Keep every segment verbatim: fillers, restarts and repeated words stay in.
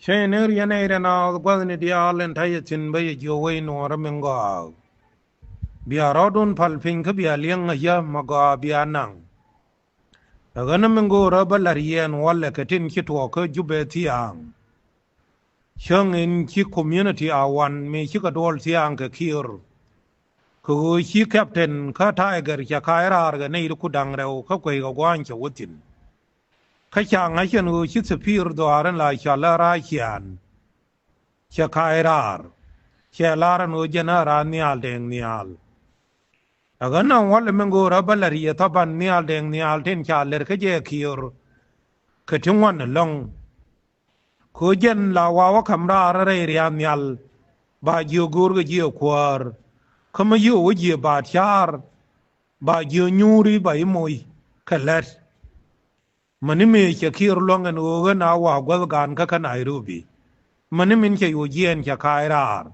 Cä yɛ ni riɛn ɛ rɛn a gua̱thni diaal in ta̱yɛ thi̱n bä yɛ jiök wec nuɔɔrä min gɔaa. Bia rɔɔdun pal piny kä bia li̱eŋ a yä ma gɔaa bia naŋ. Ɛ ɣän min go̱o̱rä bä la̱r yɛn wälɛ kɛ tin ci tuɔɔk kä Jubɛ thia̱a̱ŋ. Cäŋ in ci community a wan mi cikɛ duɔl thia̱a̱ŋ kɛ Kiir. Kɛ ɣöö ci captain kä Tiger cɛ ka̱a̱c raar kɛ nɛy ti ku da̱ŋ rɛw kä kueckɛ gua̱a̱ny cɛ wä thi̱n. Kä ca ŋa̱c ɛn ɣöö ci thipir dhɔaar in la cɔal ɛ Racian. Cɛ ka̱a̱c raar. Cɛ lar ɛn ɣöö jɛn ɛ raar Nhial Dɛŋ Nhial. Ɛ ɣän ɛn wälɛ min go̱o̱rä bä la̱r yɛ thaban Nhial Dɛŋ Nhial tin ca lɛr kä jɛ Kiir. Kɛ ti ŋuan ɛlɔ̱ŋ. Kɛ ɣöö jɛn la wa wä ka̱m raar rɛy ria̱a̱n nhial. Ba jiök go̱o̱r kɛ ji̱ ɛ kuäär. Kä mi yiëë wä jiëë ba ca̱a̱r. Ba jiök nyuuri ba i̱ moc kɛ lät. Mäni mëë cɛ Kiir luäŋ ɛn ɣöö ɣän a wa guäth gaan kä kä Nairobi. Mäni min cɛ yoc jiɛɛn cɛ ka̱a̱c raar.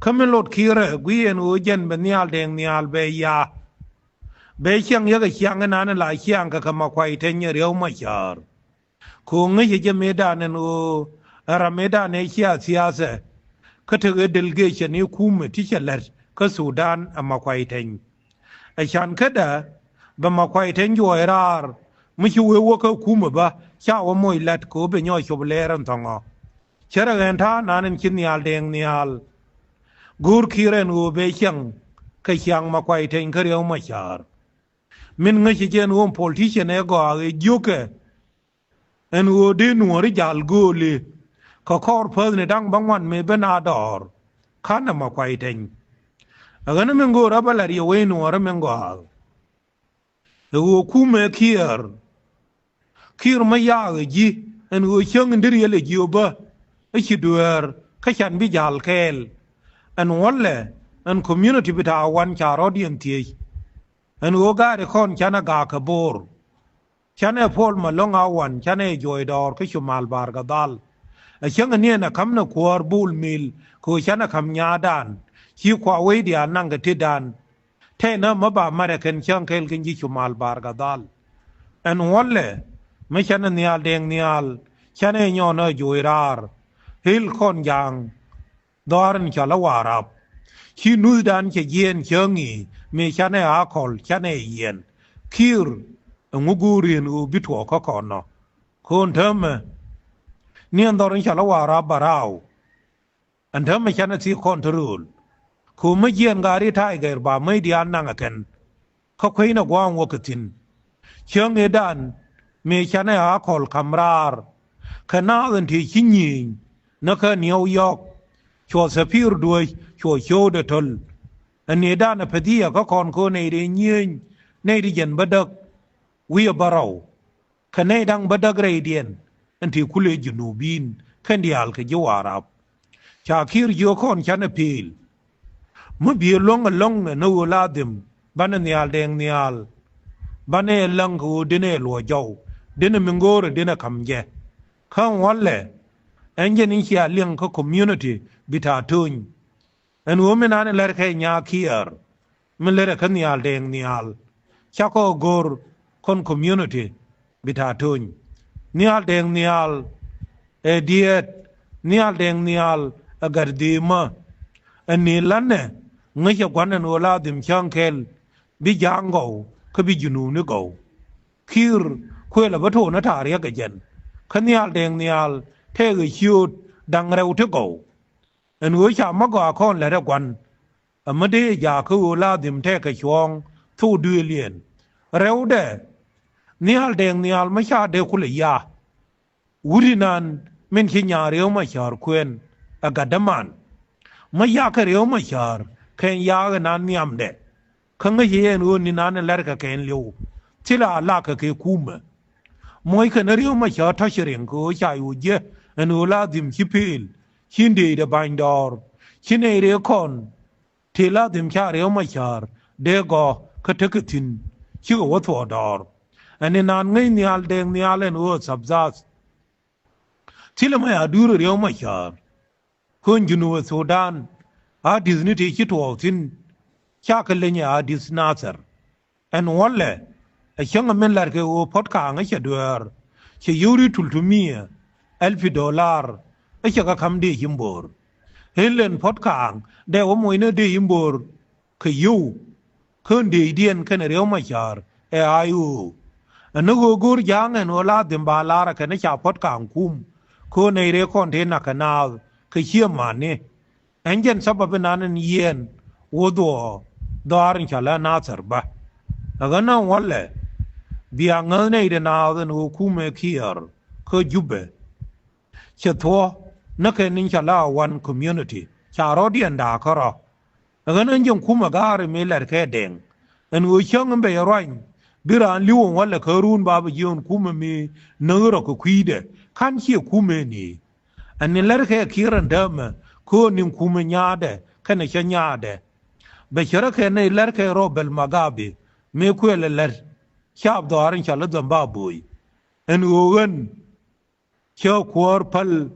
Kä mi lot Kiir ɛ gui̱i̱ ɛn ɣöö jɛn bɛ Nhial Dɛŋ Nhial bɛ ya̱a̱. Bɛ ciɛŋ yäkɛ ciaŋ ɛnan la ciaŋ kɛ kɛ Makuac Teny ɛ Riek Macäär. Kɛ ɣöö ŋäcɛ jɛ mëëdan ɛn ɣöö ɛ ram mëëdan ɛ cia thiathɛ. Kä tekɛ delegation i̱ kumɛ ti cɛ lät kä Thudan ɛ Makuac Teny. Ɛ can kädɛ bɛ Makuac Teny juɔc raar mi ci wee wä kä kumɛ bä ca wä moc lat kɛ ɣöö bɛ nyɔɔc cop lɛɛr ɛn thɔŋɔ. Cärɛ ɣɛn ta̱a̱ nan ɛn ci Nhial Dɛŋ Nhial. Go̱o̱r Kiir ɛn ɣöö bɛ ciaŋ kɛ ciaŋ Makuac Teny kä Riek Macäär. Min ŋäcɛ jɛ ɛn ɣöö politician ɛ gɔaa ɛ jiökɛ. Ɛn ɣöö dee nuɔ̱ɔ̱ri jal gööli kɛ kɔr päthni da̱ŋ bäŋuan mëë ben a dɔɔr. Ka̱n ɛ Makuac Teny. Ɛ ɣän min göörä bä la̱r yɛ wec nuɔ̱ɔ̱ri min gɔaa. Ɛ ɣöö kumɛ Kiir. Kiir mä yaak ɛ ji̱ ɛn ɣöö cäŋ in deri yɛ lɛ jiöpä. Ɛ ci dueer kä can bi ja̱l kɛɛl. Ɛn wälɛ ɛn community bi ta̱a̱ wan ca rɔ̱t yɛn thiec. Ɛn ɣöö gaari kɔn canɛ gaak kɛ bo̱o̱r. Canɛ Puɔl Malɔŋ a wan canɛ juɔc dɔɔr kä Cumal Barkɛ Dhal. Ɛ cäŋ ɛ niɛn ɛ ka̱m nɛ kuäär Bul Mil kɛ ɣöö canɛ ka̱m nyaatdan. Ci kua wecdiaal naŋ kɛ tetdan. Tɛnä mä ba mat ɛ kɛn cäŋ kɛɛl kɛn ji̱ Cumal Barkɛ Dhal. Ɛn wälɛ mä canɛ Nhial Dɛŋ Nhial canɛ nyɔn ɛ juɔc raar. Ɣil kɔn ja̱a̱ŋ. Dhɔaar in cɔal ɛ Warap. Ci nuthdan cɛ jiɛɛn cäŋ i̱ mëë canɛ a kɔl canɛ yiɛn. Kiir ɛŋu go̱o̱r in ɣöö bi tuɔɔk kä kɔn nɔ. Ko̱n täämɛ ni ɛn dhɔr in cɔal ɛ Warap ba raw. Ɛn täämɛ canɛ thik kɔn te rööl. Ko̱ mä jiɛɛn gaari Tiger ba mäcdiaal naŋ ɛ kɛn. Kä kuecnɛ gua̱a̱ŋ wä kɛ thi̱n. Cäŋ ëëdan mëë canɛ a kɔl ka̱m raar. Kɛ naath ɛn tëë ci nyiëëny näkä New York. Cuɔ thɛpir duäc cuɔ cio̱o̱kdɛ töl. Ɛn ëëdan ɛ pädhiɛ kä kɔn köö nɛy rɛy nyiëëny nɛy ti jɛn bädäk. Wi̱i̱ ɛ bärɔw. Kɛ nɛy da̱ŋ bädäk rɛydiɛn ɛn tëë kulɛ Junubin kɛn diaal kɛ ji̱ Warap. Ca Kiir jiök kɔn canɛ pëël. Mi biɛ luäŋ ɛlɔ̱ŋ ɛ ni ɣöö la dhim banɛ Nhial Dɛŋ Nhial. Banɛ ɛ läŋ kɛ ɣöö dinɛ ɛ luɔc jɔw dinɛ mi ŋo̱o̱rɛ dinɛ ka̱m jɛ. Kä ɛn wälɛ ɛn jɛn in cia liɛŋ kä community bi ta̱a̱ töny. Ɛn ɣöö mi nan in lɛr kɛ nyaa Kiir mi lɛr ɛ kä Nhial Dɛŋ Nhial. Cakɔ go̱r kɔn community bi ta̱a̱ töny. Nhial Dɛŋ Nhial ɛ diɛɛt. Nhial Dɛŋ Nhial ɛ gat dhi̱i̱mä. Ɛ ni la̱nɛ ŋäcɛ gua̱n ɛn ɣöö la dhim cäŋ kɛl bi ja̱a̱ŋ gɔw kä bi Junubni gɔw. Kiir kuël ɛ bä to̱o̱n ɛ ta̱a̱ riɛk ɛ jɛn. Kä Nhial Dɛŋ Nhial tɛɛkɛ ciööt da̱ŋ rɛw ti gɔw. Ɛn ɣöö ca mä gɔaa kɔn lät ɛ gua̱n. Ɛ mä dee jaak kä ɣöö la dhim tɛɛkɛ cuɔ̱ɔ̱ŋ thok duëëliɛn. Rɛwdɛ Nhial Dɛŋ Nhial mä ca dee kulɛ ya̱a̱. Wut inan min ci nyaa Riek Macäär kuɛn ɛ gat däman. Mä ya̱a̱ kɛ Riek Macäär kɛn ya̱a̱ inan nhiamdɛ. Kä ŋäcɛ yɛn ɣöö ni nan ɛ lɛr kɛ kɛn li̱w thilɛ a lak kɛ kɛ kumɛ. Muɔc kɛn ɛ Riek Macäär tɔ̱ ci riŋ kɛ ɣöö ca yo̱o̱ jiɛ ɛn ɣöö la dhim ci pëël ci ndëëcdɛ ba̱ny dɔɔr ci nɛy rëë kɔn. Tëë la dhim ca Riek Macäär dee gɔ̱ kä tekɛ thi̱n cikɛ wä thuɔɔk dɔɔr. Ɛn inan ŋäc Nhial Dɛŋ Nhial ɛn ɣöö thabdhath. Thilɛ mɛ a duur Riek Macäär. Kä Junub Thudan a di̱thni ti ci tuɔɔk thi̱n. Cakɛ leny a di̱th Nathɛr. Ɛn wälɛ ɛ cäŋ min la̱rkɛ ɣöö puɔ̱t ka̱a̱ŋä cɛ dueer. Cɛ yio̱w ri tultumiɛ ɛlpi dolar. Ɛ cɛ kɛ ka̱m dëë ci mbo̱o̱r. Ëë lɛn puɔ̱t kaaŋ dee wä moc ni dëë ci mbo̱o̱r kɛ yio̱w. Kä dëëcdiɛn kɛnɛ Riek Machar ɛ a ɣöö ɛn ni ɣöö go̱o̱r ja̱a̱ŋ ɛn ɣöö la dhim ba lar ɛ kɛn ca puɔ̱t kaaŋ kum. Kä nɛy rɛy kɔn tëë nak kɛ naath kɛ cië mani. Ɛn jɛn sabab inan in yiɛn wä dhuɔɔ dhɔaar in ca lɛ Nathir bä. Ɛ ɣän ɛn walɛ bia ŋäth nɛy ti naath ɛn ɣöö kumɛ Kiir kä Jubɛ. Cɛ thuɔ̱k ni kɛn in ca la one community ca rɔ̱diɛn da̱a̱ kärɔ̱. Ɛ ɣän ɛn jɛn kumɛ ga̱a̱ri mi lɛr kɛ dɛŋ ɛn ɣöö cäŋ in bɛ yɛ ruany bi raan li̱w ɛn walɛ kä run ba bɛ jiɛ ɛn kumɛ mi näk rɔ kɛ kui̱dɛ. Ka̱n ciɛ kumɛ ni ɛn ni lɛr kɛ Kiir ɛn däämɛ kä ni kumɛ nyaadɛ kɛnɛ cä nyaadɛ. Bɛ cärä kɛ ni lɛr kɛ rɔ bɛl magabi mi kuɛl ɛ lɛr caap dhɔaar in ca lä dhɔm ba bo̱o̱c. Ɛn ɣöö ɣän cä kuäär päl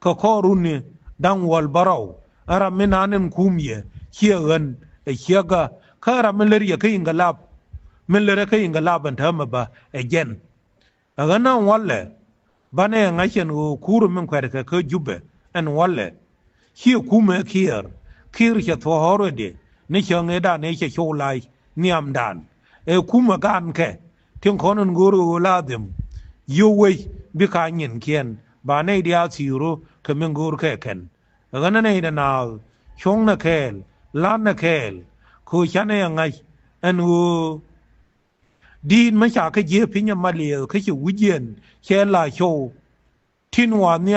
kɛ kɔruni da̱ŋ wäl bärɔw. Ɛ ram mi naan in kum yɛ ciɛ ɣän ɛ ciɛ gä kä ram mi lär yɛ kä iŋgɛ lap mi lär ɛ kä iŋgɛ lap ɛn täämɛ bä ɛ jɛn. Ɛ ɣän ɛn walɛ banɛ ɛ ŋa̱c ɛn ɣöö kuur min kuɛ̈tkɛ kä Jubɛ ɛn walɛ. Ciɛ kumɛ Kiir, Kiir cɛ thuɔ̱k already ni cäŋ ëëdan ëë cɛ cow lac nhiamdan. Ɛ kumɛ gankɛ tin kɔn in go̱o̱r ɣöö la dhim yio̱w wec bi ka nyinkiɛn ba nɛy diaal thi̱i̱ru kɛ min go̱o̱r kɛ kɛn. Ɛ ɣän ɛ nɛy dɛ naath cuɔ̱ŋnɛ kɛɛl, la̱tnɛ kɛɛl kɛ ɣöö canɛ ɛ ŋa̱c ɛn ɣöö di̱i̱t mi ca kä jiee piny ɛ ma liɛɛth kä cɛ wi̱c yɛn cɛ la cow tin wa nhial.